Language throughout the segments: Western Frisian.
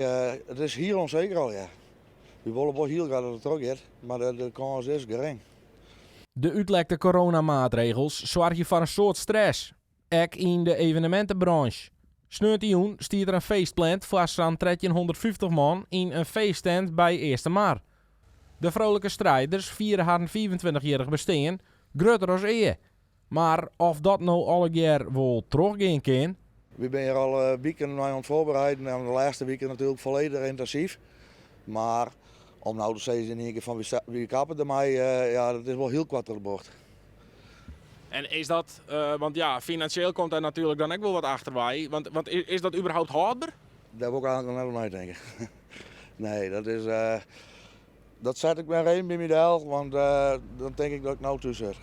It is hiel ûnseker allegear. Wy wolle wol hiel graach dat it trochgiet, mar de kâns is gering. De útlekte coronamaatregels soargje foar in soad stress, ek yn de evenemintebransje. Sneontejûn stiet der in feest pland foar sa'n 1350 man yn in feesttent by Eastermar. De Vrolijke Strijders fiere harren 25-jierrich bestean grutter as ea. Mar oft dat no allegear wol trochgean kin? Wy binne hjir al wiken mei oan it foarbereiden en de lêste wiken natuerlik folledich yntinsyf. Mar om no te sizzen yn ien kear fan wy kappe dermei, ja, dat is wol hiel koart troch de bocht. En is dat, want ja, finansjeel komt dêr natuerlik dan ek wol wat achterwei, want is dat überhaupt hâldber? Dêr wol ik eigentlik noch net oer neitinke. Nee, dat is, dat set ik mar even by my del, want dan tink ik dat ik no thús sit.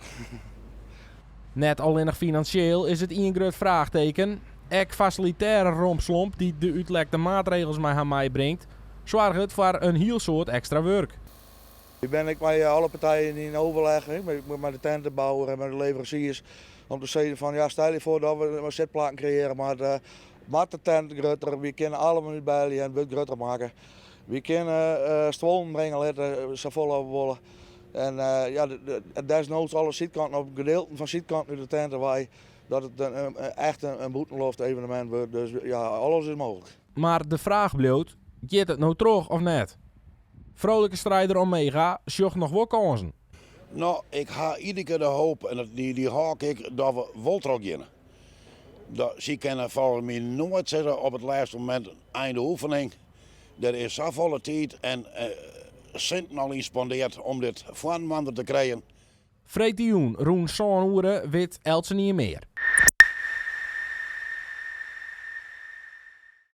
Net allinnich finansjeel is it ien grut fraachteken. Ek fasilitêre rompslomp dy't de útlekte maatregels mei har meibringt, soarget foar in hiel soad ekstra wurk. Ik bin ek mei alle partijen yn overleg, mei de tentebouwer en mei de leveransiers, om te sizzen fan ja, stel je foar dat we sitplakken kreëarje moatte, moat de tent grutter, wy kinne alle minút belje en it wurdt grutter makke. Wy kinne stuollen bringe litte, safolle as we wolle. En ja, desnoods alle sydkanten of gedeelten fan sydkanten út de tinte wei, dat it echt in bûtenloftevenemint wurdt. Dus ja, alles is mooglik. Mar de fraach bliuwt, giet it no troch of net? Vrolijke Strijder Omega sjocht noch wol kânsen. No, ik ha iedere kear de hoop, en dy hâld ik, dat we wol trochgeane. Sy kinne folgens my noait sizze op it lêste momint einde oefening. Der is safolle tiid en sinten al yn spandeard om dit foarinoar te krijen. Freedtejûn rûn sân oere wit eltsenien mear.